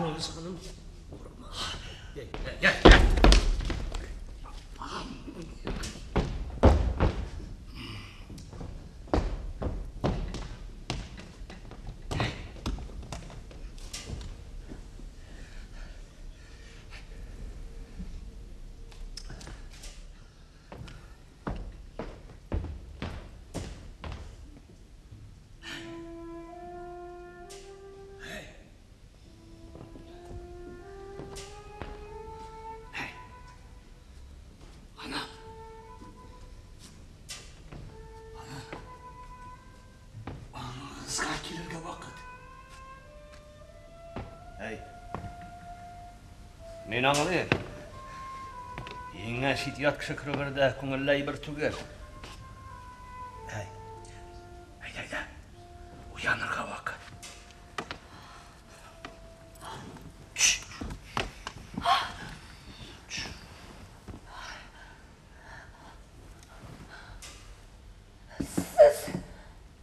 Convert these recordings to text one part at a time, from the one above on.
Курыкмагыз, ханым. Курыкмагыз. Я, я, я. Ана. Ана. Аңыгызга килергә вакыт. Әй. Мин аңлыйм. Иңә чит ят кеше керү бер дә күңелле әйбер түгел. Әй. Әйдә, әйдә. Уянырга вакыт. Сез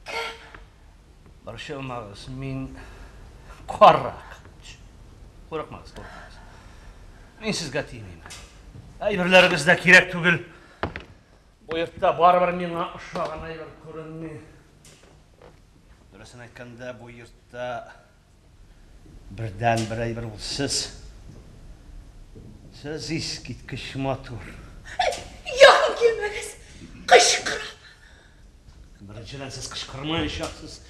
кем? Борчылмагыз, мин карак. Курыкмагыз, курыкмагыз. Мин сезгә тимим. Әйберләрегез дә кирәк түгел. Бу йортта барыбер миңа ошаган әйбер күренми. Дөресен әйткәндә, бу йортта бердән-бер әйбер ул сез. Сез искиткеч матур. Якын килмәгез, кычкырам. Беренчедән, сез кычкырмаячаксыз.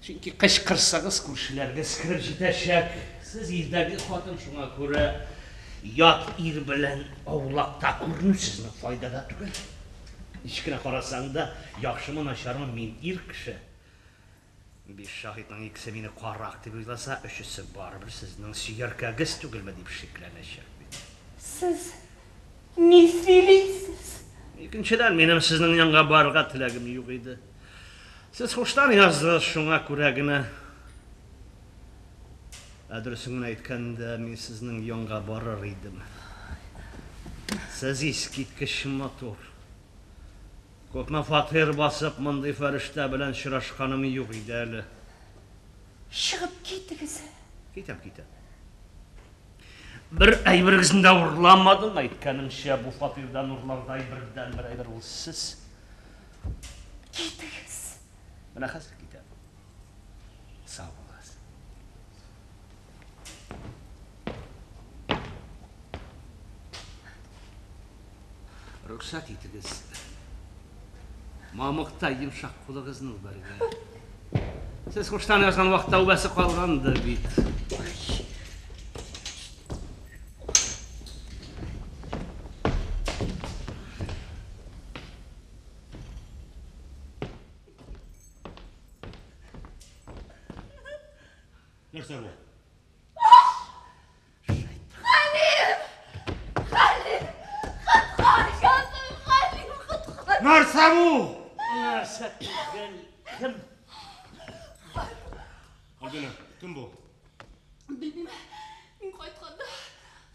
Чөнки кычкырсагыз, күршеләргез кереп җитәчәк. Сез ирдәге хатын, шуңа күрә ят ир белән аулакта күренү сезнең файдада түгел. Ничек кенә карасаң да, яхшымы, начармы, мин ир кеше. Биш шаһитның икесе мине карак дип уйласа, өчесе барыбер сезнең сөяркәгез түгелме дип шикләнәчәк бит. Сез ни сөйлисез? Икенчедән, минем сезнең янга барырга теләгем юк иде. Сез һуштан яздыгыз, шуңа күрә генә. Ә дөресен генә әйткәндә, мин сезнең янга барыр идем. Сез искиткеч матур. Күпме фатир басып, мондый фәрештә белән очрашканым юк иде әле. Чыгып китегез. Китәм, китәм. Бер әйберегезне дә урламадым, әйткәнемчә, бу фатирдан урлардай бердәнбер әйбер ул сез. Китегез. Менә хәзер китәм. Сау булыгыз. Рөхсәт итегез. Мамыктай йомшак кулыгызны үбәргә. Сез хуштан язган вакытта үбәсе калгандыр бит. Нәрсә бу? Хәлим! Хәлим! Коткар, җаным, Хәлим, коткар! Нәрсә бу? Нәрсә түгел, кем? Альбина, кем бу? Белмим, мин кайтканда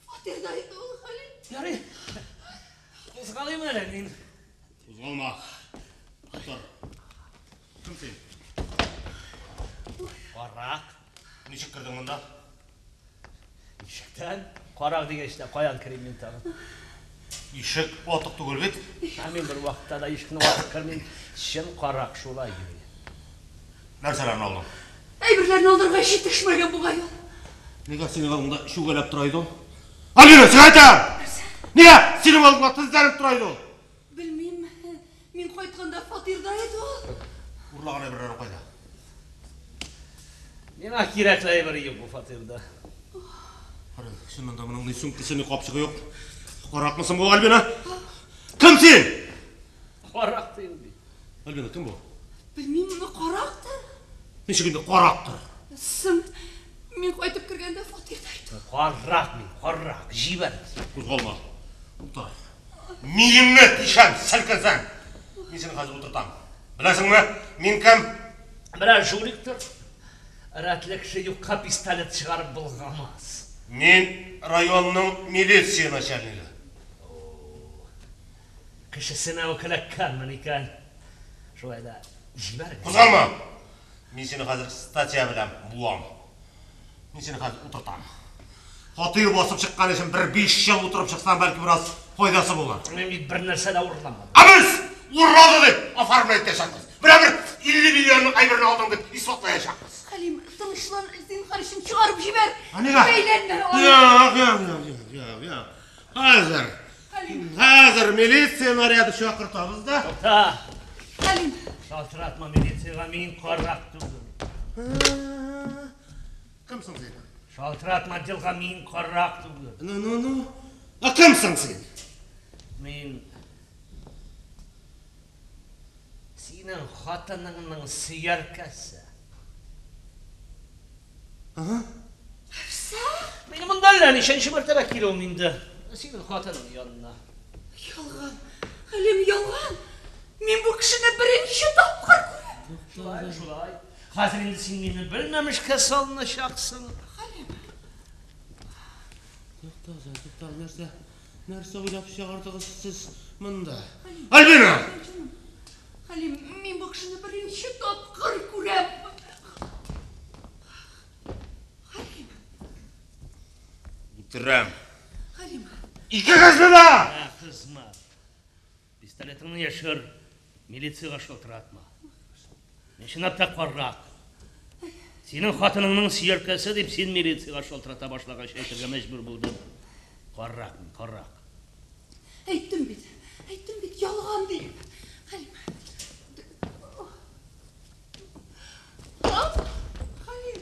фатирда иде ул, Хәлим. Ярый, кузгалыйм әле мин. Кузгалма. Утыр. Кем син? Карак. Ничек кердең монда? Ишектән. Карак дигәч тә, каян керим мин тагын? Ишек ватык түгел бит. Ә мин бер вакытта да ишекне ватып кермим. Чын карак шулай йөри. Нәрсәләрне алдың? Әйберләрне алырга җитешмәгән бугай ул. Нигә синең алдыңда чүгәләп тора иде ул? Альбина, сиңа әйтәм! Нигә синең алдыңда тезләнеп тора иде ул? Белмим, мин кайтканда фатирда иде ул. Урлаган әйберләрең кайда? Миңа кирәкле әйбер юк бу фатирда. Кара, чыннан да моның ни сумкасы, ни капчыгы юк. Каракмы соң бу, Альбина? Кем син? Карак дим бит. Альбина, кем бу? Белмим, моны карактыр. Ничек инде карактыр? Соң, мин кайтып кергәндә фатирда иде ул. Карак мин, карак. Җибәрегез. Кузгалма. Утыр. Миеңне тишәм, селкенсәң. Мин сине хәзер утыртам. Беләсеңме, мин кем? Берәр жуликтыр. Рәтле кеше юкка пистолет чыгарып болгамас. Мин районның милиция начальнигы. Кешесенә үк эләккәнмен икән. Шулай да җибәрегез. Кузгалма! Мин сине хәзер статья белән буам. Мин сине хәзер утыртам. Фатир басып чыккан өчен бер 5 ел утырып чыксаң, бәлки бераз файдасы булыр. Мин бит бер нәрсә дә урламадым. Ә без урлады дип оформлять итәчәкбез. Менә бер 50 миллионлык әйберне алдың дип исбатлаячакбыз. Хәлим, тынычлан, зинһар өчен чыгарып җибәр. Ә нигә? Бәйләнмә. Юк, юк, юк, юк, юк. Хәзер. Хәлим. Хәзер милиция наряды чакыртабыз да. Тукта. Хәлим. Шалтыратма милициягә, мин карак түгел. Кем соң син? Шалтыратма отделга, мин карак түгел. Ну, ну, ну. А кем соң син? Мин синең хатыныңның сөяркәсе. Ага. Нәрсә? Минем монда әллә ничәнче мәртәбә килүем инде. Синең хатының янына. Ялган. Хәлим, ялган. Мин бу кешене беренче тапкыр күрәм. Шулай, шулай. Хәзер инде син мине белмәмешкә салыначаксың. Хәлим. Тукта, тукта, нәрсә? Нәрсә уйлап чыгардыгыз сез монда? Альбина! Хәлим, мин бу кешене беренче тапкыр күрәм. Хәлим. Үтерәм. Хәлим. Икегезне дә! Ә, кызма. Пистолетыңны яшер, милициягә шалтыратма. Мин чынлап та карак. Синең хатыныңның сөяркәсе дип син милициягә шалтырата башлагач әйтергә мәҗбүр булдым. Карак мин, карак. Әйттем бит, әйттем бит, ялган дип. Хәлим. Хәлим.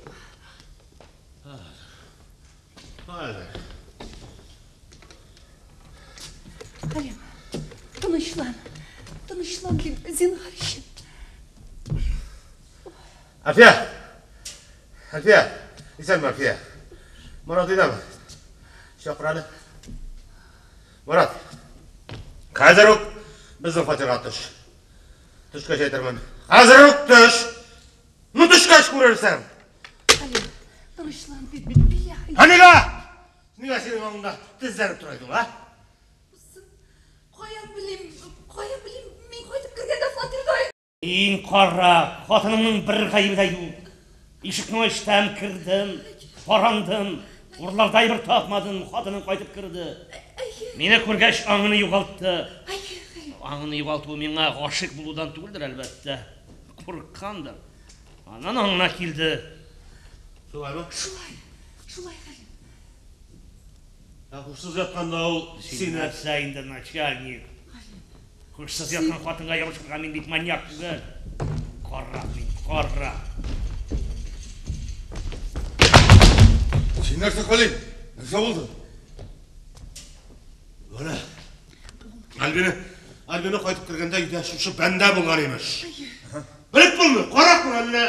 Хәзер. Хәлим, тынычлан. Тынычлан дим, зинһар өчен. Әлфия! Әлфия! Исәнме, Әлфия? Марат өйдәме? Чакыр әле. Марат, хәзер үк безнең фатирга төш. Төшкәч әйтермен. Хәзер үк төш! Ну төшкәч күрерсең! Хәлим, тынычлан дип бит, билләһи. Ә нигә? Нигә синең алдында тезләнеп тора идең, а? Каян белим, каян белим, мин кайтып кергәндә фатирда идем. Мин карак, хатыныңның бер гаебе дә юк. Ишекне ачтым, кердем, карандым, урлардай бер тапмадым, хатының кайтып керде. Мине күргәч аңын югалтты. Әйе, Хәлим. Аңын югалтуы миңа гашыйк булудан түгелдер, әлбәттә. Курыккандыр. Аннан аңына килде. Шулаймы? Шулай, шулай, Хәлим. Ә һушсыз ятканда ул Син сине... нәрсә инде, начальник? Һушсыз яткан хатынга ябышырга мин бит маньяк түгел. Карак мин, карак. Син нәрсә, Хәлим? Нәрсә булды? Менә. Альбина, Альбина кайтып кергәндә өйдә шушы бәндә булган имеш. Белеп булмый, каракмы әллә?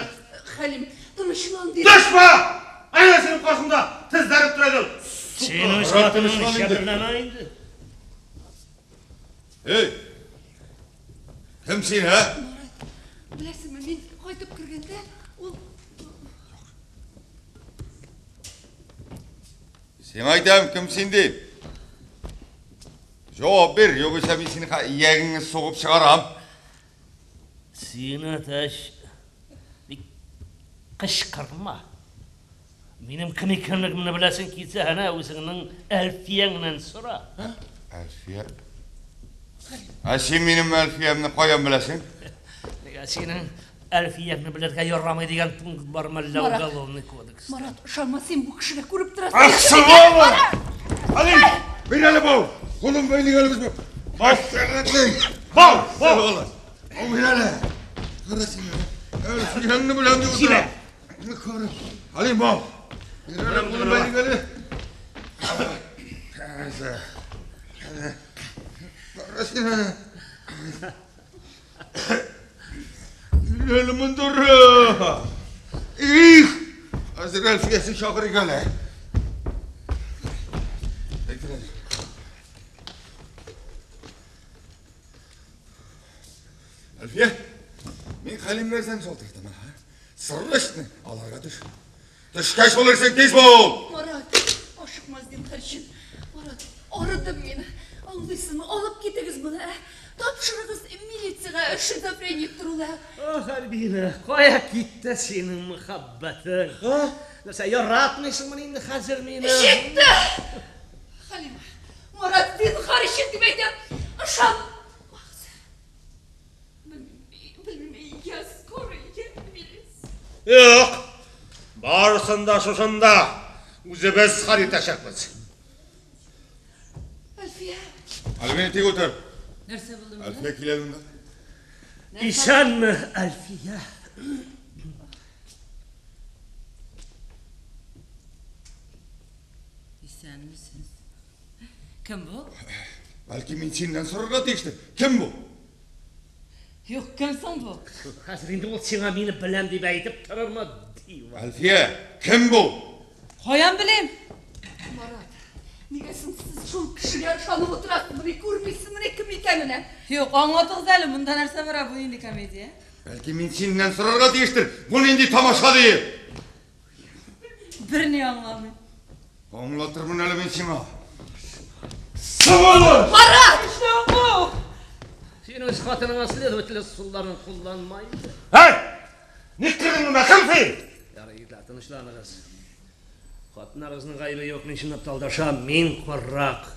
Хәлим, тынычлан дим. Төшмә! Әнә синең каршыңда тезләнеп тора иде. Син үз Карак хатыныңны тынычлан инде. җәберләмә инде. Эй! Кем син, ә? Марат, беләсеңме, мин кайтып кергәндә ул Сиңа әйтәм, кем син дип. Җавап бир, югыйсә мин синең иягеңне сугып чыгарам. Син әтәч, бик кычкырма. Минем кем икәнлегемне беләсең килсә, әнә үзеңнең Әлфияңнән сора. Әлфия. Ә син минем Әлфиямне каян беләсең? Нигә синең Әлфияңне белергә ярамый дигән пункт бармы әллә Марат. уголовный кодекста? Марат, ышанма син бу кешегә, күреп торасың. Ах, сволочь! Хәлим, бир әле бау. Кулым бәйлик әле безне. Баш сәгатьлең. Бау, бау! Сволочь. Бау бир әле. Кара син әле. Әлфияңне беләм дип утыра. Кара. Хәлим, бау. Бир әле, кулым бәйлик әле. Кара син әле. Әле монда. Их! Хәзер Әлфиясен чакырыйк әле. Әйтер әле. Әлфия, мин Хәлимнәрдән шалтыратам, а? Срочно аларга төш. Төшкәч булырсың, тиз бул! Марат, ашыкма зинһар өчен. Марат, арыдым мин. Аңлыйсыңмы? Алып китегез моны, ә? Тапшырыгыз милициягә шизофреник турында. Ах, Альбина, кая китте синең мәхәббәтең? Нәрсә, яратмыйсыңмыни инде хәзер мине? Җитте! Хәлим, Марат, зинһар өчен дип әйтәм, ышанмагыз. Белмим, белмим, я скорый, я милиция. Юк, барысын да шушында үзебез хәл итәчәкбез. Әлфия. Альбина, тик утыр. Нәрсә булды монда? Әлфия килә монда. Исәнме, Әлфия? Исәнмесез. Кем бу? Бәлки мин синнән сорарга тиештер. Кем бу? Юк, кем соң бу? Хәзер инде ул сиңа мине беләм дип әйтеп торырмы? Дива. Әлфия, кем бу? Каян белим? Марат, нигә соң сез шул кешегә ышанып утырасыз? Менә күрмисезмени кем икәнен? Юк, аңлатыгыз әле, монда нәрсә бара, бу нинди комедия? Бәлки мин синнән сорарга тиештер. Бу нинди тамаша диеп. Берни аңламыйм. Аңлатырмын әле мин сиңа. Сволочь! Марат! Нишләвең бу? Син үз хатыныңа следователь ысулларын кулланма инде. Һәй! Ник кердең монда? Кем син? Ярый, егетләр, тынычланыгыз. Хатыннарыгызның гаебе юк, мин чынлап та алдашам, мин карак.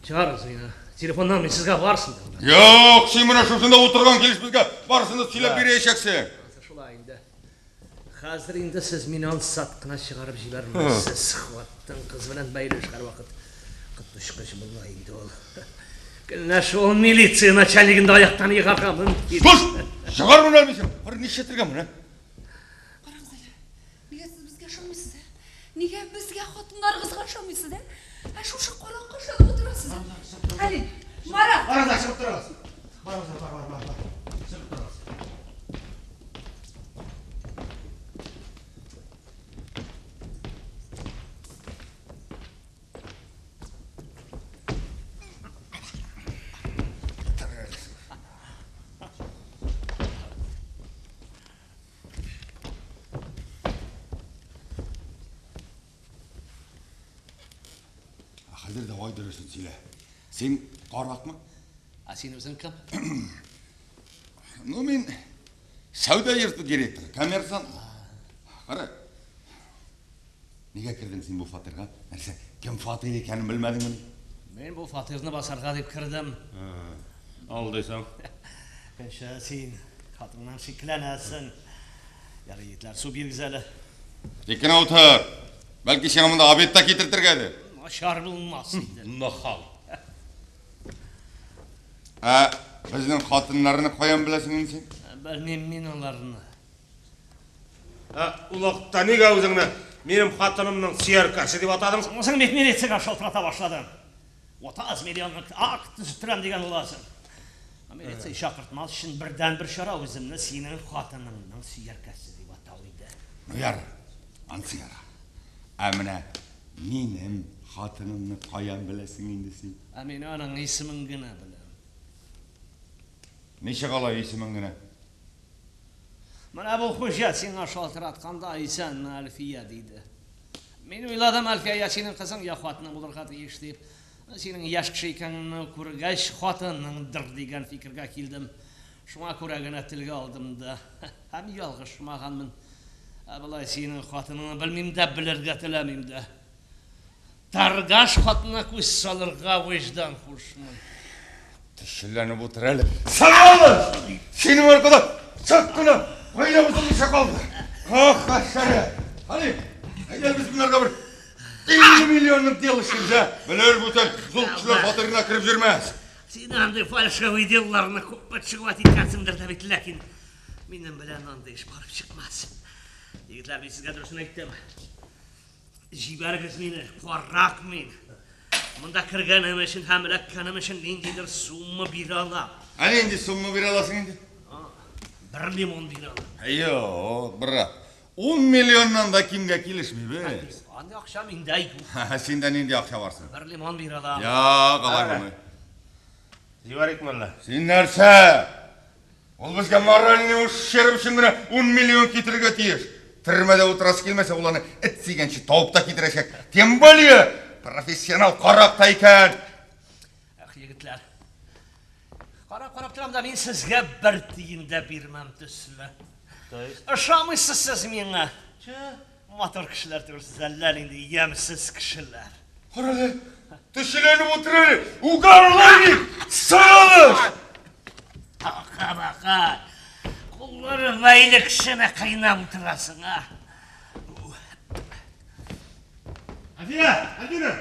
Чыгарыгыз мине. Телефоннан мин сезгә барысын да. Юк, син менә шушында утырган килеш безгә барысын да сөйләп бирәчәксең. Шулай инде. Хәзер инде сез мине ансат кына чыгарып җибәрмәссез. Хатын кыз белән бәйле эш һәрвакыт коточкыч була инде ул. Көненә шул милиция начальнигын да аяктан егарга мөмкин. Тос! Чыгар моны әле мин сиңа. Бер нишләтергә моны? Карагыз әле. Нигә сез безгә ышанмыйсыз, ә? Нигә безгә хатыннарыгызга ышанмыйсыз, ә? Ә шушы каракка ышанып утырасыз, ә? Хәлим, Марат! Барыгыз, чыгып торыгыз. Барыгыз, бар, бар, бар, бар. Чыгып торыгыз. Хәзер давай дөресен сөйлә. Син каракмы? Ә син үзең кем? Ну, мин сәүдә йорты директоры, коммерсант. Кара. Нигә кердең син бу фатирга? Нәрсә, кем фатир икәнен белмәдеңмени? Мин бу фатирны басарга дип кердем. Алдыйсың. Көнче, син хатыннан шикләнәсең. Ярый, егетләр, су бирегез әле. Тик кенә утыр. Бәлки сиңа монда обед та китертергә. Начар булмас инде. Нахал. Ә безнең хатыннарны каян беләсең инде син? Белмим мин аларны. Ә, ул вакытта нигә үзеңне минем хатынымның сөяркәсе дип атадың? Үзең бит милициягә шалтырата башладың. 30 миллионлык акт төзеттерәм дигән буласың. Милиция чакыртмас өчен бердәнбер чара үземне синең хатыныңның сөяркәсе дип атау иде. Ну ярар, анысы ярар. Ә менә минем хатынымны каян беләсең инде син? Ә мин аның исемен генә беләм. Ничек алай исемен генә? Менә бу хуҗа сиңа шалтыратканда исәнме, Әлфия диде. Мин уйладым, Әлфия я синең кызың, я хатының булырга тиеш дип. Синең яшь кеше икәнеңне күргәч, хатыныңдыр дигән фикергә килдем. Шуңа күрә генә телгә алдым да. Һәм ялгышмаганмын. Ә болай синең хатыныңны белмим дә, белергә теләмим дә. Торгаш хатынына күз салырга вөҗдан кушмый. Төшелләнеп утыр әле. Сволочь! Синең аркада чак кына гаилә бозылмыйча калды. Ах, хәшәрә! Хәлим, әйдә без монарга бер 50 миллионлык дел эшлибез, ә? Белер бүтән зур кешеләр фатирына кереп йөрмәс. Син андый фальшивый делларны күп подшивать иткәнсеңдер дә бит, ләкин минем белән андый эш барып чыкмас. Егетләр, мин сезгә дөресен әйттем. Җибәрегез мине, карак мин. Монда кергәнем өчен һәм эләккәнем өчен ниндидер сумма бирә алам. Ә нинди сумма бирә аласың инде? Бер лимон бирә алам. Юк, брат. 10 миллионнан да кимгә килешмибез. Андый акча миндә юк. Синдә нинди акча бар соң? Бер лимон бирә алам. Юк, алай булмый. Җибәрикме әллә? Син нәрсә? Ул безгә моральный ущерб өчен генә 10 миллион китерергә тиеш. Төрмәдә утырасы килмәсә, ул аны эт сөйгәнче табып та китерәчәк. Тем более, профессионал карак та икән. Ах, егетләр. Карап-карап торам да, мин сезгә бер тиен дә бирмәм төсле. То есть? Ышанмыйсыз сез миңа. Че? Матур кешеләр түгелсез, әллә нинди ямьсез кешеләр. Кара әле, төчеләнеп утыр әле, угарлай! Сволочь! Бака, бака. Куллары бәйле кешене кыйнап утырасың, а? Әлфия, Альбина!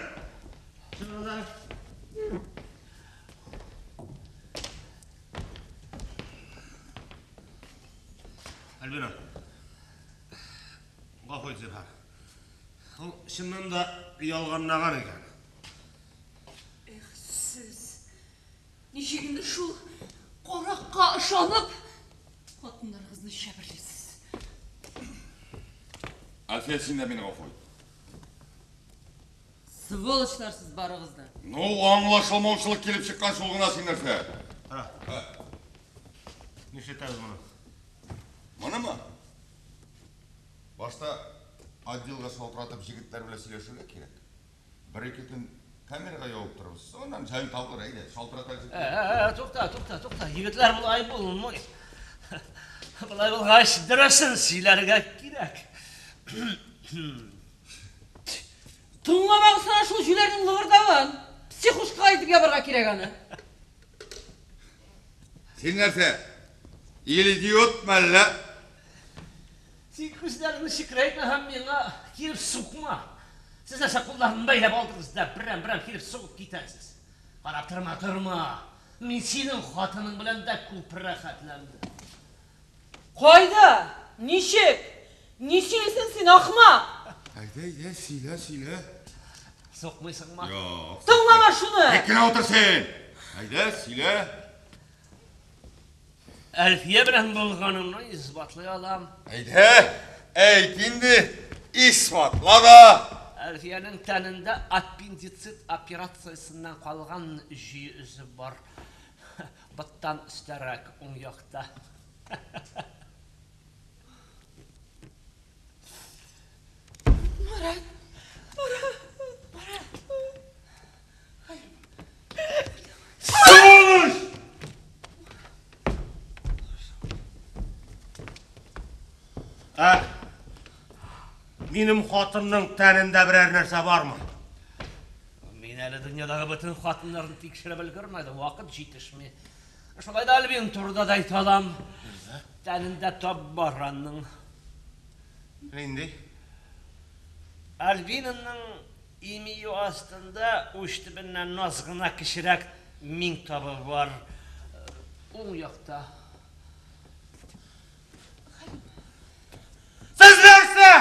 Альбина. Гафу ит, зинһар. Ул чыннан да ялганлаган икән. Эх, сез. Ничек инде шул каракка ышанып, хатыннарыгызны җәберлисез? Әлфия, син дә мине гафу ит. Сволочлар сез барыгыз да. Ну, аңлашылмаучылык килеп чыккан шул гына син нәрсә? Кара. Нишләтәбез моны? Монымы? Башта отделга шалтыратып җегетләр белән сөйләшергә кирәк. Бер-ике көн камерага ябып торырбыз. Аннан җаен табылыр, әйдә, шалтырат әле. Ә, тукта, тукта, тукта. Егетләр, болай булмый. Болай булгач, дөресен сөйләргә кирәк. Тыңламагыз шул җүләрнең лыгырдавын. Психушкага илтеп ябарга кирәк аны. Син нәрсә? Ил идиот мәллә? Син күзләреңне чекрәйтмә һәм миңа килеп сукма. Сез нәрсә кулларымны бәйләп алдыгыз да берәм-берәм килеп сугып китәсез. Карап торма, торма. Мин синең хатының белән дә күп рәхәтләндем. Кайда? Ничек? Ни сөйлисең син, ахмак? Әйдә, әйдә, сөйлә, сөйлә. Сукмыйсыңмы? Юк. Тыңлама шуны! Тик кенә утыр син. Әйдә, сөйлә. Әлфия белән булганымны исбатлый алам. Әйдә, әйт инде, исбатла да. Әлфиянең тәнендә аппендицит операциясеннән калган җөй эзе бар. Боттан өстәрәк, уң якта. Марат, Марат, Марат. Сволочь! Ә, минем хатынның тәнендә берәр нәрсә бармы? Мин әле дөньядагы бөтен хатыннарны тикшереп өлгермәдем, вакыт җитешми. Шулай да Альбин турында да әйтә алам. Тәнендә тап бар аның. Нинди? Альбинаның имие астында уч төбеннән наз гына кечерәк миң табы бар. Уң якта. Сез нәрсә?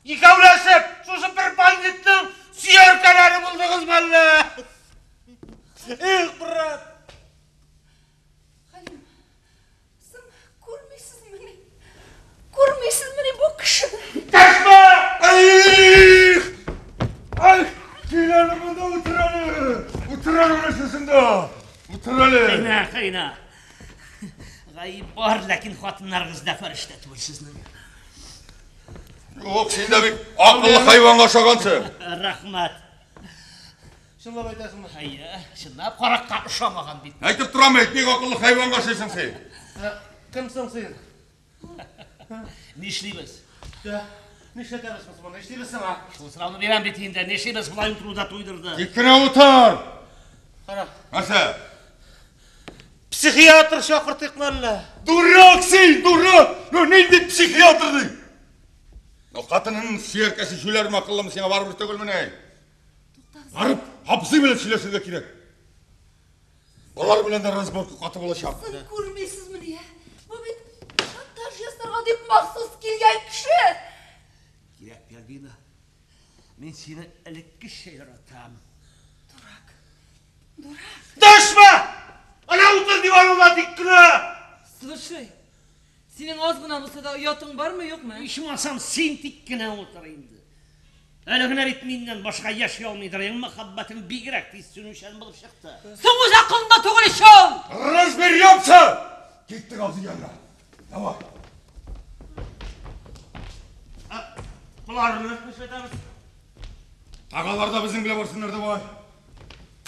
Икәүләшеп, шушы бер бандитның сөяркәләре булдыгыз мәллә? Эх, брат! Хәлим, соң күрмисезмени? Күрмисезмени бу кешене? Дәшмә! Эх! Ай, кил әле монда утыр әле. Утыр әле менә шушында. Утыр әле. Кыйна, кыйна. Гаеп бар, ләкин хатыннарыгыз да фәрештә түгел сезнең. Юк, син дә бик акыллы хайванга ошагансың. Рәхмәт. Чынлап әйтәсеңме? Әйе, чынлап каракка ошамаган бит. Әйтеп торам бит, бик акыллы хайванга ошыйсың син. Кем соң син? Нишлибез? Да, нишләтәбез без моны? Нишлибез соң, а? Шул сорауны бирәм бит инде. Нишлибез? Болай утыру да туйдырды. Тик кенә утыр. Кара. Нәрсә? Психиатр чакыртыйкмы әллә? Дурак син, дурак! Ну нинди психиатр ди? Ну хатынының сөяркәсе җүләрме акыллымы сиңа барыбер түгелмени? Барып, абзый белән сөйләшергә кирәк. Алар белән дә разборка каты булачак. Соң күрмисезмени, ә? Бу бит шантаж ясарга дип махсус килгән кеше. Кирәк, Альбина. Мин сине элеккечә яратам. Дурак. Дурак. Дәшмә! Ана утыр диваныңда тик кенә! Слушай, синең аз гына булса да оятың бармы, юкмы? Ичмасам, син тик кенә утыр инде. Әле генә бит миннән башка яши алмыйдыр. Ең мәхәббәтең бигрәк тиз сүнүчән булып чыкты. Соң үз акылыңда түгел ич ул! Разберемся! Киттек абзый янына. Давай. Боларны нишләтәбез? Тагалар да безнең белән барсыннар, давай.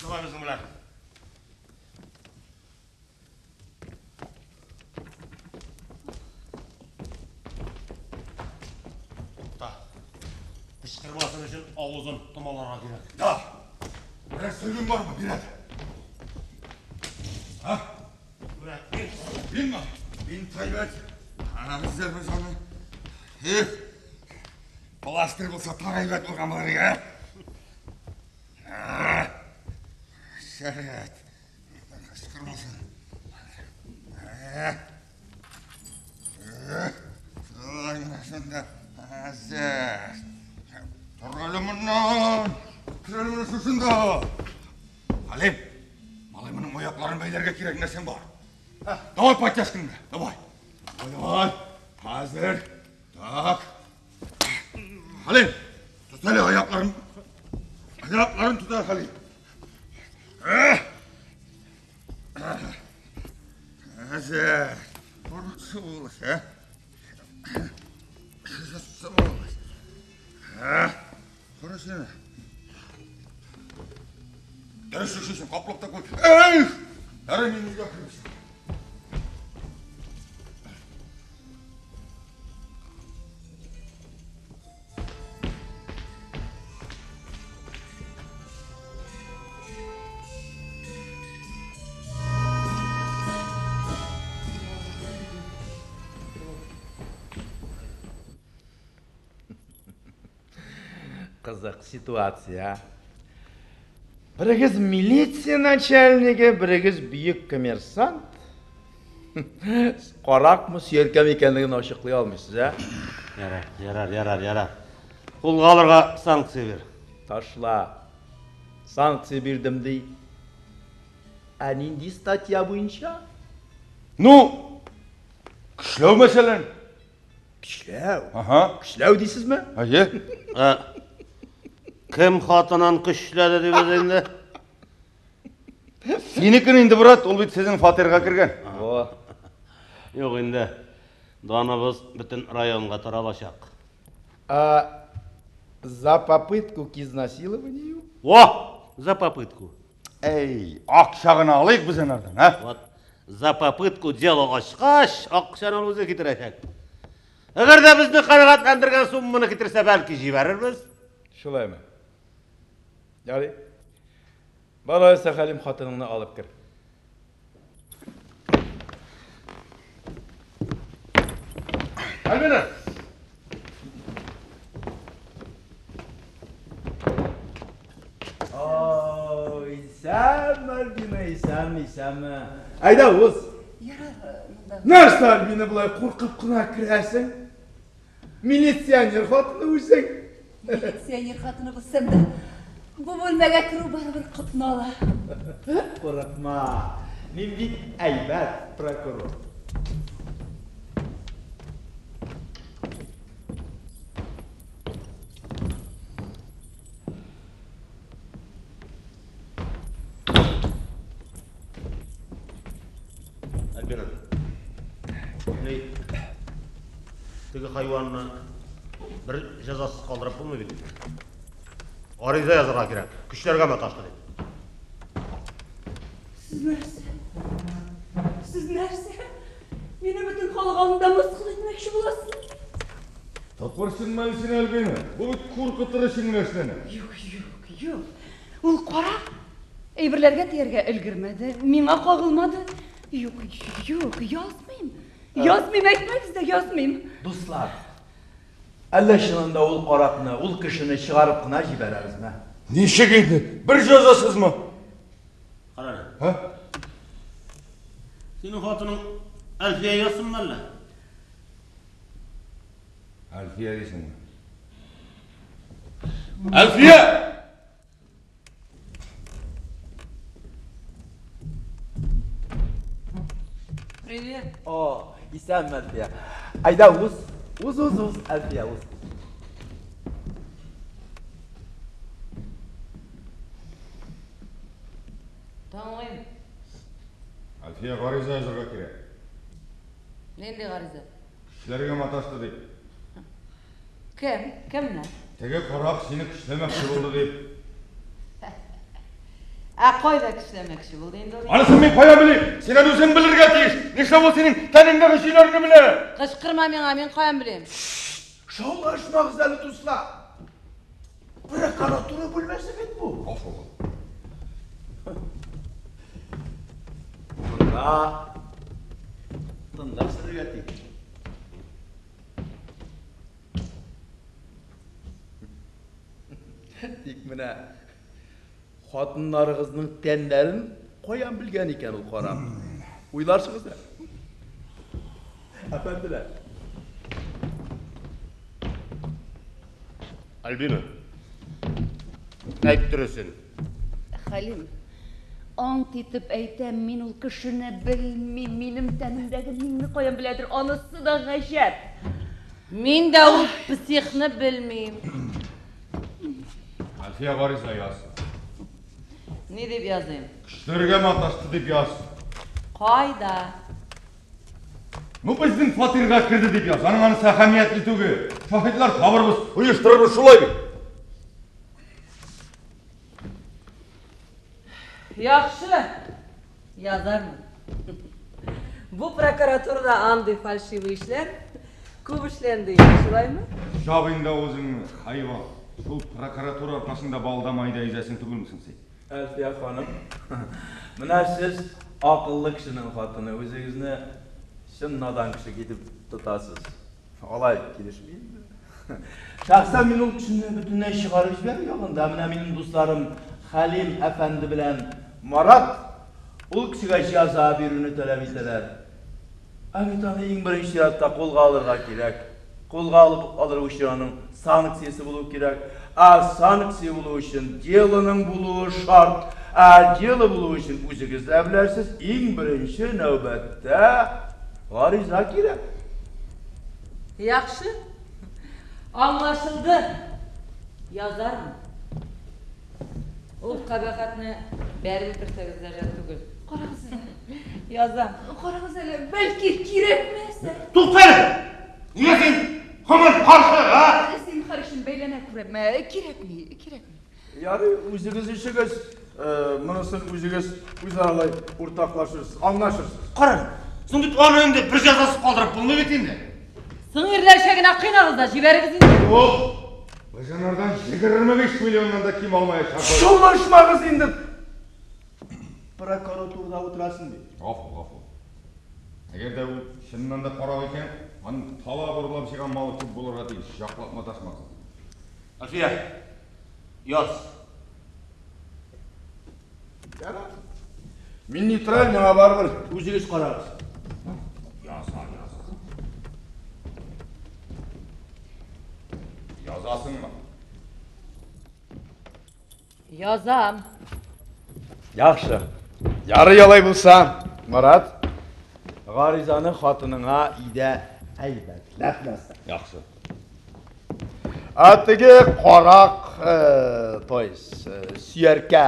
Давай безнең белән. Тукта. Кычкырмасын өчен авызын томаларга кирәк. Да. Берәр сөлгең бармы? Бир әле. Һа? Менә, бир. Бирме? Мин әйбәт. Хәзер без аны. Эх. Пластырь булса тагы әйбәт булган булыр иде. А? Шәрәт. Кычкырмасын. Шулай менә шунда. Хәзер. Тор әле моннан. Тор әле менә шушында. Хәлим, малай, моның аякларын бәйләргә кирәк нәрсәң бар. Давай подтяжкаңны, давай. Давай, давай. Хәзер. Так. Хәлим, тот әле аякларын. Аякларын тот әле, Хәлим. Хәзер. Сволочь, а? Сволочь. А? Кара сине. Дөрес эшлисең, каплап та куй. Эй! Әре мин өйгә кереп. Кызык ситуация. Берегез милиция начальнигы, берегез бөек коммерсант. Каракмы, сөяркәме икәнлеген ачыклый алмыйсыз, ә? Ярар, ярар, ярар, ярар. Кулга алырга санкция бир. Ташла. Санкция бирдем ди. Ә нинди статья буенча? Ну, көчләү мәсәлән. Көчләү. Ага. Көчләү дисезме? Әйе. Ә, кем хатынын көчләде дибез инде? Синекен инде, брат, ул бит сезнең фатирга кергән. Во. Юк инде. Даныбыз бөтен районга таралачак. А за попытку к изнасилованию? Во! За попытку. Эй, акча гына алыйк без анардан, а? Вот за попытку дело ачкач, акчаны ул үзе китерәчәк. Әгәр дә безне канәгатьләндергән сумманы китерсә, бәлки җибәрербез. Шулаймы? Ярый. Бар алайса, Хәлим, хатыныңны алып кер. Альбина! Ой, исәнме, Альбина, исәнме, исәнме. Әйдә, уз. Ярар, монда. Нәрсә, Альбина, болай куркып кына керәсең? Милиционер хатыны үзең. Милиционер хатыны булсам да, бу бүлмәгә керү барыбер котны ала. Курыкма. Мин бит әйбәт прокурор. Альбина. Ни? Теге хайванны бер җәзасыз калдырып булмый бит. Гариза язарга кирәк. Көчләргә маташты дип. Сез нәрсә? Сез нәрсә? Мине бөтен халык алдында мыскыл итмәкче буласыз? Тапырсыңмы әле син, Альбина? Бу бит куркытыр өчен генә эшләнә. Юк, юк, юк. Ул карак. Әйберләргә тияргә өлгермәде, миңа кагылмады. Юк, юк, язмыйм. Язмыйм, әйтмәгез дә, язмыйм. Дуслар, әллә чынында ул каракны, ул кешене чыгарып кына җибәрәбезме? Ничек инде? Бер җәзасызмы? Кара әле. Һа? Синең хатының Әлфия язсынмы әллә? Әлфия дисеңме? Әлфия! Привет. О, исәнме, Әлфия. Әйдә, уз. Уз, уз, уз, Әлфия, уз. Тыңлыйм. Әлфия, гариза язарга кирәк. Нинди гариза? Көчләргә маташты дип. Кем? Кемне? Теге карак сине көчләмәкче булды дип. Ә кайда көчләмәкче булды инде ул? Анысын мин кая белим? Син аны үзең белергә тиеш. Нишләп ул синең тәнеңдәге чөйләрне белә? Кычкырма миңа, мин каян белим? Шаулашмагыз әле, дуслар. Прокуратура бүлмәсе бит бу. Гафу кыл. Монда тынлык сөрергә тиеш. Тик менә хатыннарыгызның тәннәрен каян белгән икән ул карак? Уйларсыгыз әле. Әфәнделәр. Альбина, әйт дөресен. Хәлим, ант итеп әйтәм, мин ул кешене белмим. Минем тәнемдәге миңне каян беләдер, анысы да гаҗәп. Мин дә ул психны белмим. Әлфия гариза яз. Ни дип языйм? Көчләргә маташты дип яз. Кайда? Ну, безнең фатирга керде дип яз. Аның анысы әһәмиятле түгел. Шаһитлар табырбыз, оештырырбыз шулай бит. Яхшы, язармын. Бу прокуратурада андый фальшивый эшләр күп эшләнде инде, шулаймы? Жап инде авызыңны, хайван. Шул прокуратура аркасында балда майда йөзәсең түгелме соң син? Әлфия ханым, менә сез акыллы кешенең хатыны, үзегезне чын надан кеше итеп тотасыз. Алай килешми инде. Шәхсән мин ул кешене бөтенләй чыгарып җибәрү ягында. Менә минем дусларым Хәлим әфәнде белән Марат ул кешегә җәза бирүне таләп итәләр. Ә бит аны иң беренче чиратта кулга алырга кирәк. Кулга алып алыр өчен аның санкциясе булу кирәк. Ә санкция булу өчен делоның булуы шарт. Ә дело булу өчен үзегез дә беләсез, иң беренче нәүбәттә гариза кирәк. Яхшы. Аңлашылды. Язармын. Ул кабахәтне бәреп үтерсәгез дә жәл түгел. Карагыз әле. Язам. Карагыз әле, бәлки кирәкмәс. Тукта әле! Нигә син һаман каршы, а? Зинһар өчен бәйләнә күрмә. Кирәкми, кирәкми. Ярый, үзегез ишегез, монысын үзегез үзаралай уртаклашырсыз, аңлашырсыз. Кара әле, соң бит аны инде бер җәзасыз калдырып булмый бит инде. Соң ирләрчә генә кыйнагыз да җибәрегез инде. Юк! Без анардан 25 миллионнан да ким алмаячакбыз. Шаулашмагыз инде. Прокуратурада утырасың бит. Гафу, гафу. Әгәр дә ул чыннан да карак икән, аның талап урлап җыйган малы күп булырга тиеш. Яклап маташмагыз. Әлфия, яз. Ярар. Мин нейтраль, миңа барыбер, үзегез карагыз. Яза, яза. Язасыңмы? Язам. Яхшы. Ярый алай булса, Марат, гаризаны хатыныңа өйдә әйбәтләп яз. Яхшы. Ә теге карак, то есть, сөяркә,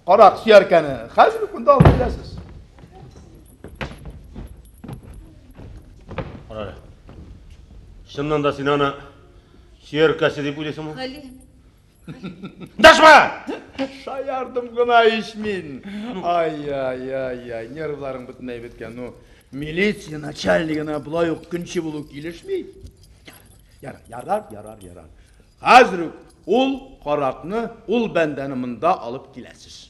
карак сөяркәне хәзер үк монда алып киләсез. Кара әле. Чыннан да син аны сөяркәсе дип уйлыйсыңмы? Хәлим. Дәшмә! Шаярдым гына ич мин. Ай-яй-яй-яй, нервларың бөтенләй беткән. Ну, милиция начальнигына болай ук көнче булу килешми. Ярар, ярар, ярар, ярар. Хәзер үк ул каракны, ул бәндәне монда алып киләсез.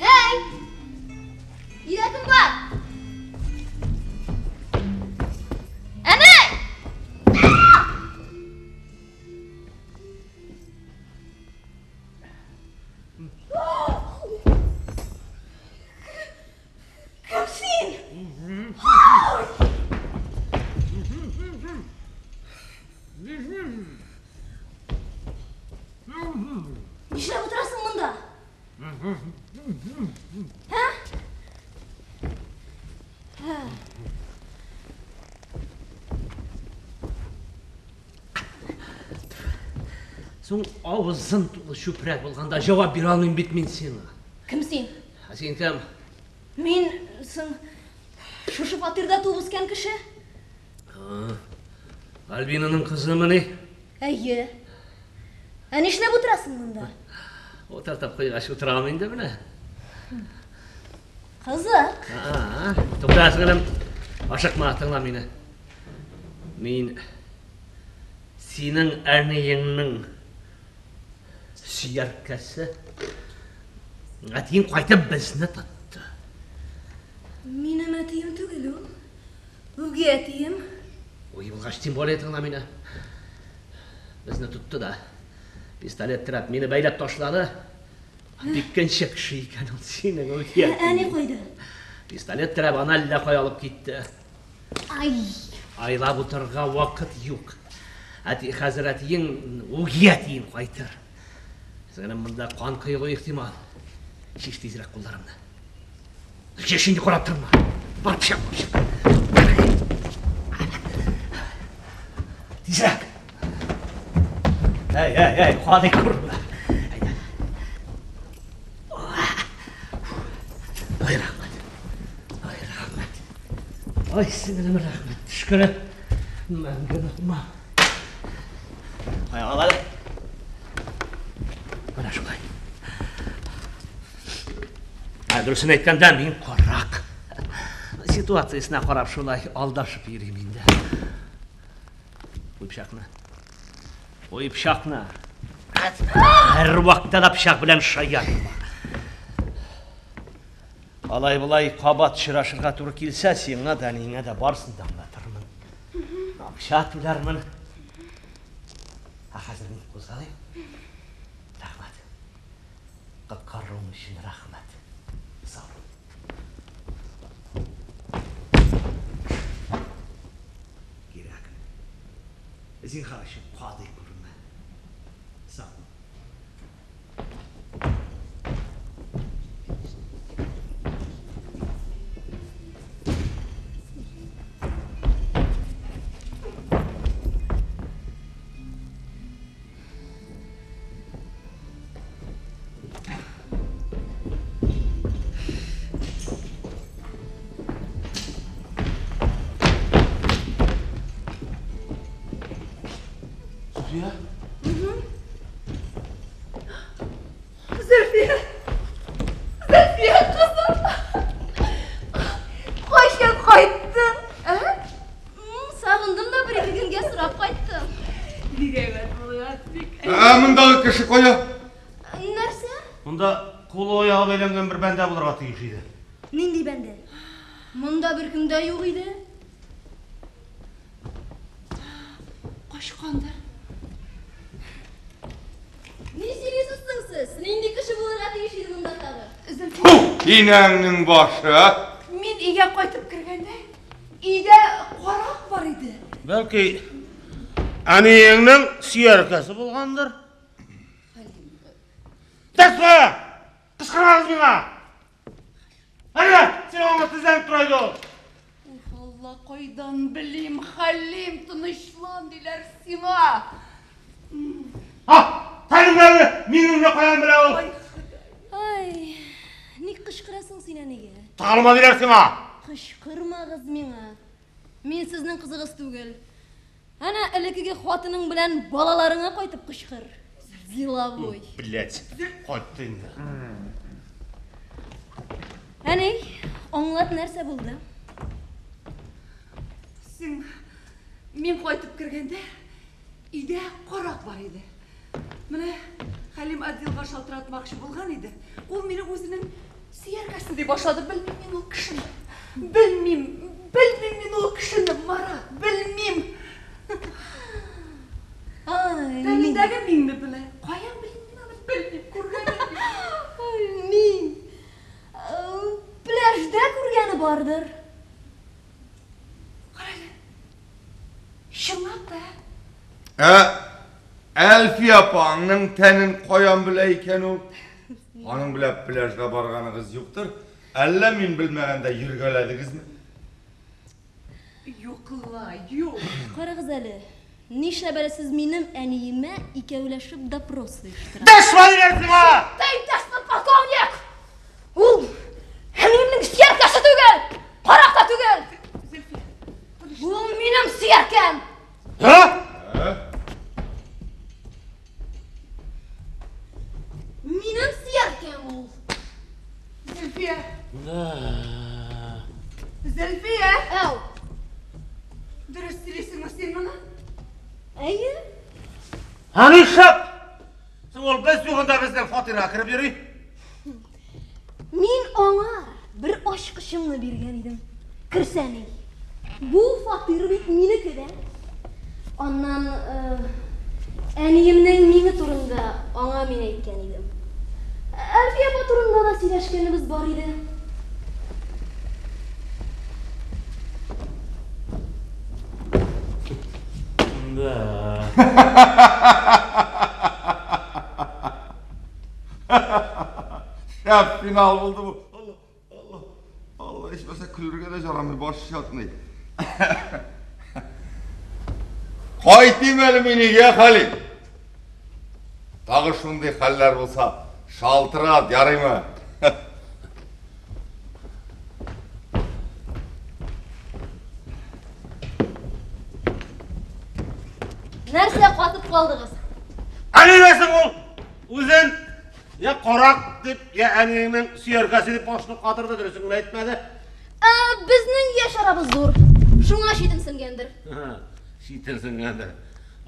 Әй! Өйдә кем бар? Әни! Кем син? Нишләп утырасың монда? Һә? Һә. Соң авызың тулы чүпрәк булганда җавап бирә алмыйм бит мин сиңа. Кем син? Ә син кем? Мин соң шушы фатирда туып үскән кеше. Альбинаның кызымыни? Әйе. Ә нишләп утырасың монда? Утыртып куйгач утырам инде менә. Кызык. Тукта, сеңелем. Ашыкма, тыңла мине. Мин синең әниеңнең сөяркәсе. Әтиең кайтып безне тотты. Минем әтием түгел ул. Үги әтием. Ой, булгач, тем более тыңла мине. Безне тотты да. Пистолет терәп мине бәйләп ташлады. Икенче кеше икән ул синең үги әтиең. Әни кайда? Пистолет терәп аны әллә кая алып китте. Ай! Айлап утырырга вакыт юк. Әти, хәзер әтиең, үги әтиең кайтыр. Сеңелем, монда кан коелу ихтимал. Чиш тизрәк кулларыңны. Чиш инде, карап торма. Бар, пычак, пычак. Тизрәк. Әй, әй, әй, кадый күрмә. Әйдә. Ай, рәхмәт. Ай, рәхмәт. Ай, сеңелем, рәхмәт. Төшкере. Мәңге онытма. Аяк ал әле. Менә шулай. Ә дөресен әйткәндә, мин карак. Ситуациясенә карап шулай алдашып йөрим инде. Куй пычакны. Куй пычакны. Һәр вакытта да пычак белән шаяртма. Алай-болай кабат очрашырга туры килсә, сиңа да, әниеңә дә барысын да аңлатырмын. Акча түләрмен. Ә хәзер мин кузгалыйм. Рәхмәт. Коткаруың өчен рәхмәт. Сау бул. Кирәк. Зинһар өчен кадый күрмә. Сау бул. Суфия? Зөлфия! Зөлфия, кызым! Кайчан кайттың? Ә? Сагындым да бер-ике көнгә сорап кайттым. Бик әйбәт булган, бик. Ә мондагы кеше кая? Нәрсә? Монда кулы аягы бәйләнгән бер бәндә булырга тиеш иде. Нинди бәндә? Монда беркем дә юк иде. Качкандыр. Ни сөйлисез соң сез? Нинди кеше булырга тиеш иде монда тагы? Зөлфия. Инәңнең башы, а? Мин өйгә кайтып кергәндә, өйдә карак бар иде. Бәлки, әниеңнең сөяркәсе булгандыр? Тәкъва! Кычкырмагыз миңа! Әнә, син аңа тезләнеп тора иде ул. Уф, Алла, кайдан белим, Хәлим, тынычлан диләр сиңа. Ха, тәнеңдәге минемне каян белә ул? Ай, Ходай. Ай, ник кычкырасың син әнигә? Тыгылма диләр сиңа. Кычкырмагыз миңа. Мин сезнең кызыгыз түгел. Әнә элеккеге хатының белән балаларыңа кайтып кычкыр. Деловой. Блять, кайтты инде. Әни, аңлат нәрсә булды? Син мин кайтып кергәндә өйдә карак бар иде. Менә Хәлим отделга шалтыратмакчы булган иде. Ул мине үзенең сөяркәсе дип башлады. Белмим мин ул кешене. Белмим, белмим мин ул кешене, Марат, белмим. Ай, Тәнендәге миңне белә. Каян белим мин аны? Белмим, күргәнем юк. Ай, мин. Пляжда күргәне бардыр. Карале. Чынлап та. Ә Әлфия апаңның тәнен каян белә икән ул? Аның белән пляжга барганыгыз юктыр? Әллә мин белмәгәндә йөргәләдегезме? Юк ла, юк. Карагыз әле. Нишләп әле сез минем әниемә икәүләшеп допрос оештырасыз? Дәшмә диләр сиңа! Тукта, иптәш подполковник! Ул әниемнең сөяркәсе түгел! Карак та түгел! Ул минем сөяркәм! Һа? Минем сөяркәм ул! Зөлфия! Зөлфия! Әү! Дөрес сөйлисеңме син моны? Әйе. Ә нишләп? Соң ул без югында безнең фатирга кереп йөри. Мин аңа бер ачкычымны биргән идем. Керсә ни? Бу фатир бит минеке дә. Аннан әниемнең миңе турында аңа мин әйткән идем. Әлфия апа турында да сөйләшкәнебез бар иде. Да. Шәп финал булды бу. Алла, Алла, Алла, ичмаса көлергә дә ярамый, баш чатный. Кайтыйм әле мин өйгә, Халик. Тагы шундый хәлләр булса, шалтырат, ярыймы? Нәрсә катып калдыгыз? Ә нигә соң ул үзен я карак дип, я әниеңнең сөяркәсе дип башны катырды, дөресен генә әйтмәде. Ә, безнең яшь арабыз зур. Шуңа читенсенгәндер. Читенсенгәндер.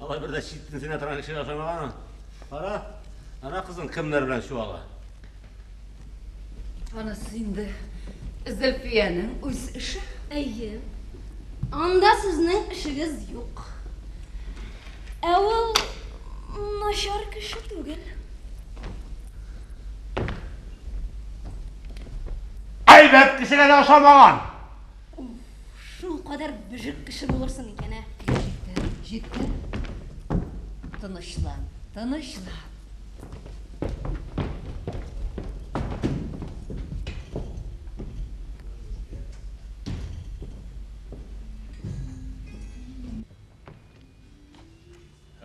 Алай бер дә читенсенә торган кешегә охшамаган. Кара, ана кызың кемнәр белән чуала. Анысы инде Зөлфиянең үз эше. Әйе. Анда сезнең эшегез юк. Ә ул начар кеше түгел. Әйбәт кешегә дә ошамаган. Шул кадәр бөжек кеше булырсың икән, ә. Җитте, җитте. Тынычлан, тынычлан.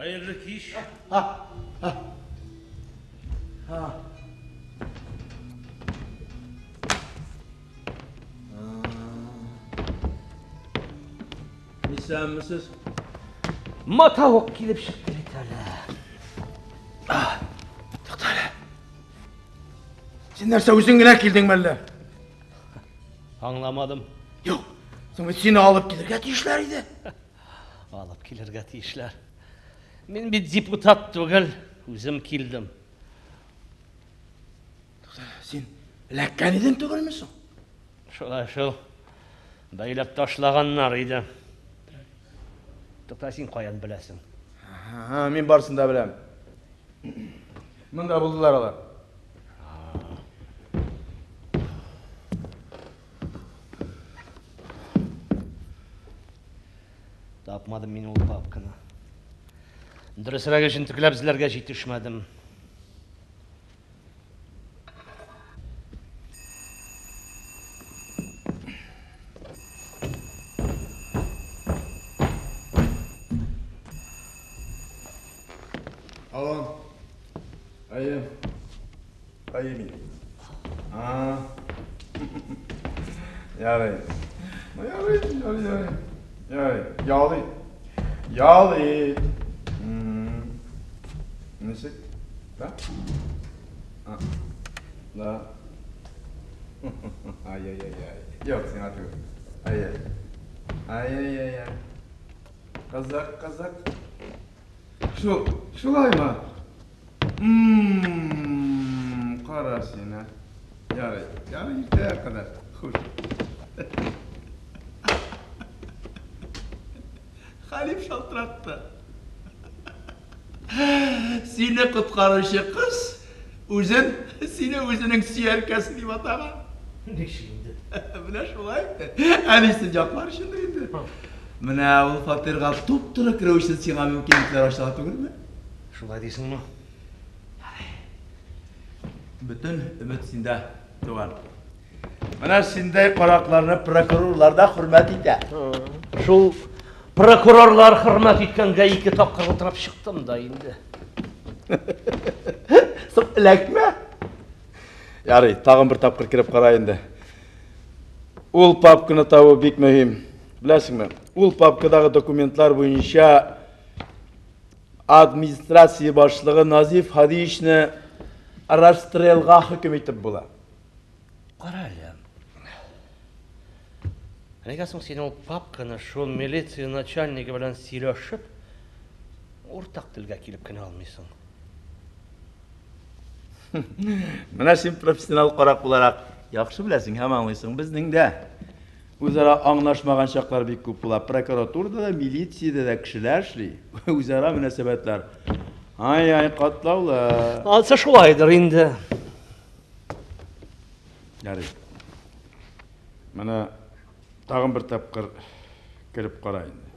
Хәерле кич. Исәнмесез? Матавык килеп чыкты бит әле. Тукта әле. Син нәрсә үзең генә килдеңме әллә? Аңламадым. Юк. Соң бит сине алып килергә тиешләр иде. Алып килергә тиешләр. Мин бит депутат түгел, үзем килдем. Син эләккән идең түгелме соң? Шулай шул. Бәйләп ташлаганнар иде. Тукта, син каян беләсең? Ага, мин барысын да беләм. Монда булдылар алар. Тапмадым мин ул папканы. Дөресрәге җентекләп эзләргә җитешмәдем. Алло. Әйе. Әйе мин. А. Ярый. Ну, ярый, ярый, ярый. Ярый. Ял ит. Ял ит. М. Ничек? Да? А. Да. Ай-яй-яй-яй. Юк, сиңа түгел. Әйе. Ай-яй-яй-яй. Кызык, кызык. Шул, шулаймы? Ммм, кара син, ә. Ярый, ярый, иртәгә кадәр. Хуш. Хәлим шалтыратты. Сине коткаручы кыз үзен сине үзенең сөяркәсе дип атаган. Ничек инде? Менә шулай. Әнисен яклар өчендер инде. Менә ул фатирга туп-туры керү өчен сиңа мөмкинлекләр ачыла түгелме? Шулай дисеңме? Бөтен өмет синдә, туган. Менә синдәй каракларны прокурорлар да хөрмәт итә. Шул Прокурорлар хөрмәт иткәнгә ике тапкыр утырып чыктым да инде. Соң эләкмә. Ярый, тагын бер тапкыр кереп кара инде. Ул папканы табу бик мөһим. Беләсеңме, ул папкадагы документлар буенча администрация башлыгы Назиф Һадиевичны расстрелга хөкем итеп була. Кара әле. Нигә соң син ул папканы шул милиция начальнигы белән сөйләшеп, уртак телгә килеп кенә алмыйсың? Менә син профессионал карак буларак яхшы беләсең һәм аңлыйсың. Безнең дә үзара аңлашмаган чаклар бик күп була. Прокуратурада да, милициядә дә кешеләр эшли. Үзара мөнәсәбәтләр. Ай-ай, катлаулы. Ансы шулайдыр инде. Ярый. Менә тагын бер тапкыр кереп кара инде.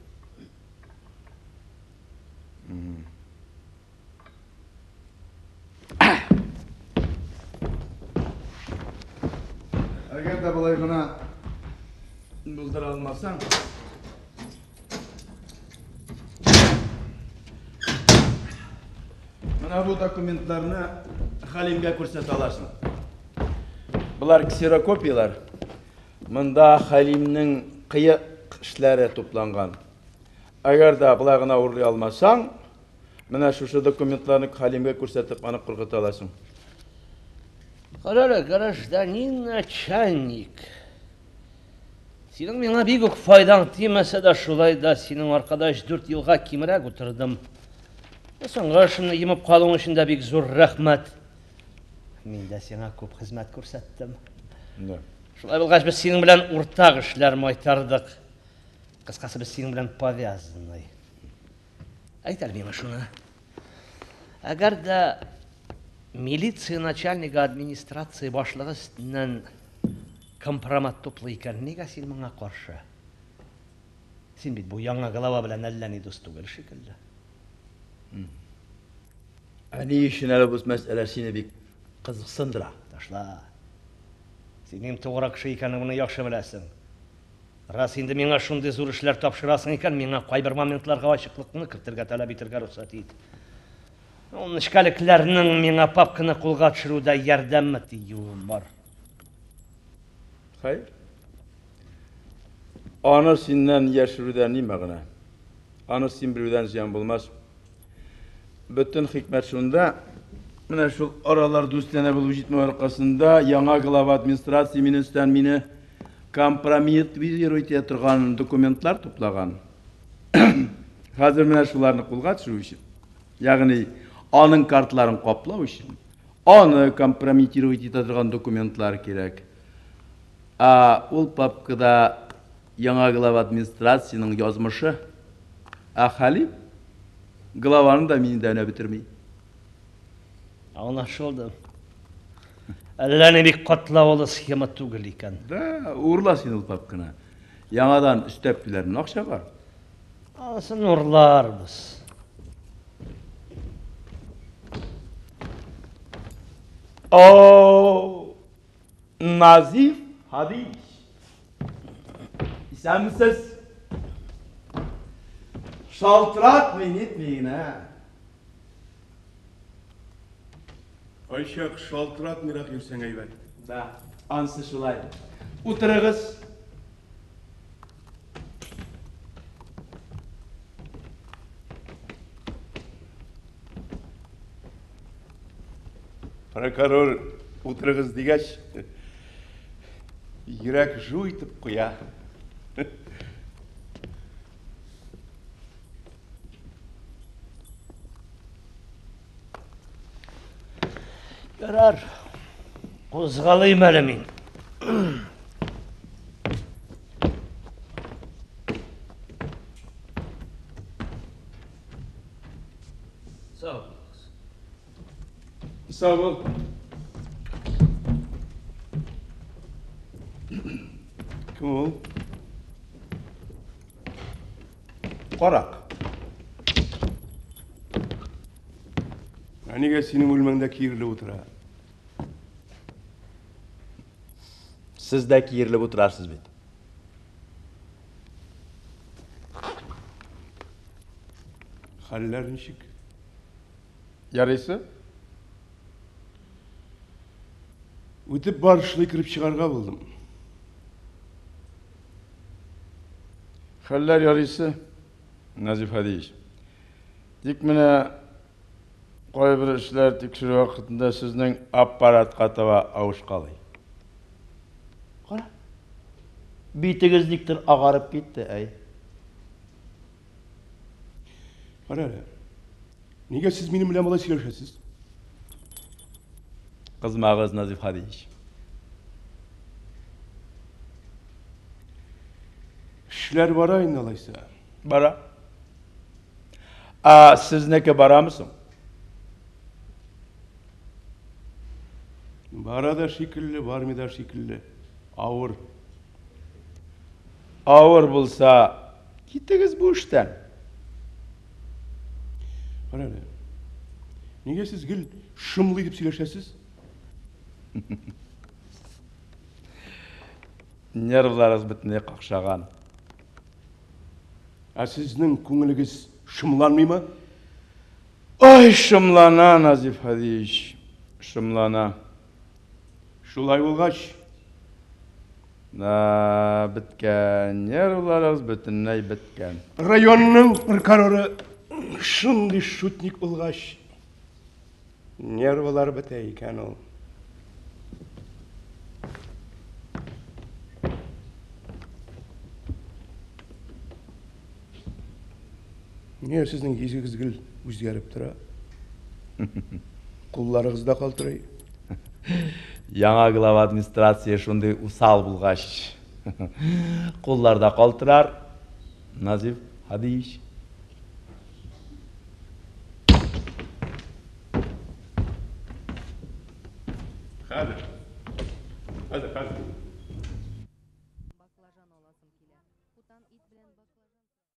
Әгәр дә болай гына булдыра алмасаң, менә бу документларны Хәлимгә күрсәтә аласың. Болар ксерокопияләр. Монда Хәлимнең кыек эшләре тупланган. Әгәр дә болай гына урлый алмасаң, менә шушы документларны Хәлимгә күрсәтеп, аны куркыта аласың. Кара әле, гражданин начальник. Синең миңа бик үк файдаң тимәсә дә, шулай да синең аркада 3-4 елга кимрәк утырдым. Соңгы эшемне йомып калуың өчен дә бик зур рәхмәт. Мин дә сиңа күп хезмәт күрсәттем. Да. Шулай булгач, без синең белән уртак эшләр майтардык. Кыскасы, без синең белән повязанный. Әйт әле миңа шуны. Әгәр дә милиция начальнигы администрация башлыгы өстеннән компромат туплый икән, нигә син моңа каршы? Син бит бу яңа глава белән әллә ни дус түгел шикелле. Ә ни өчен әле бу мәсьәлә сине бик кызыксындыра? Ташла. Синең тугры кеше икәнеңне яхшы беләсең. Рас инде миңа шундый зур эшләр тапшырасың икән, миңа кайбер моментларга ачыклыкны кертергә таләп итәргә рөхсәт ит. Ул нечкәлекләрнең миңа папканы кулга төшерүдә ярдәме тиюе бар. Хәер. Аны синнән яшерүдә ни мәгънә? Аны син белүдән зыян булмас. Бөтен хикмәт шунда, менә шул аралар дустанә булып җитмәү аркасында яңа глава администрация мине өстән мине компрометировать итә торган документлар туплаган. Хәзер менә шуларны кулга төшерү өчен, ягъни аның картларын каплау өчен, аны компрометировать итә торган документлар кирәк. Ә ул папкада яңа глава администрациянең язмышы, ә Хәлим главаны да мине дә өнәп бетерми. Аңлашылды. Әллә ни бик катлаулы схема түгел икән. Да, урла син ул папканы. Яңадан өстәп түләрмен акчага. Анысын урларбыз. О, Назиф Һадиевич. Исәнмесез? Шалтыратмый, нитми генә. Кайчак шалтыратмыйрак йөрсәң әйбәт. Да, ансы шулай. Утырыгыз. Прокурор утырыгыз дигәч, йөрәк жу итеп куя. Ярар. Кузгалыйм әле мин. Сау булыгыз. Сау бул. Кем ул? Карак. Ә нигә синең бүлмәңдә киерелеп утыра? Сез дә киерелеп утырасыз бит. Хәлләр ничек? Ярыйсы? Үтеп барышлый кереп чыгарга булдым. Хәлләр ярыйсы, Назиф Һадиевич. Тик менә кайбер эшләр тикшерү вакытында сезнең аппаратка таба авышкалый. Кара. Битегез никтер агарып китте, әй. Кара әле. Нигә сез минем белән болай сөйләшәсез? Кызмагыз, Назиф Һадиевич. Эшләр бара инде алайса. Бара. Ә сезнеке барамы соң? Бара да шикелле, бармый да шикелле. Авыр. Авыр булса, китегез бу эштән. Кара әле. Нигә сез гел шомлы итеп сөйләшәсез? Нервларыгыз бөтенләй какшаган. Ә сезнең күңелегез шомланмыймы? Ай, шомлана, Назиф Һадиевич, шомлана. Шулай булгач. Да, беткән, нервларыгыз бөтенләй беткән. Районның прокуроры шундый шутник булгач, нервлар бетә икән ул. Нигә сезнең йөзегез гел үзгәреп тора? Кулларыгыз да калтырый. Яңа глава администрация шундый усал булгач, куллар да калтырар, Назиф Һадиевич. Хәзер. Хәзер, хәзер.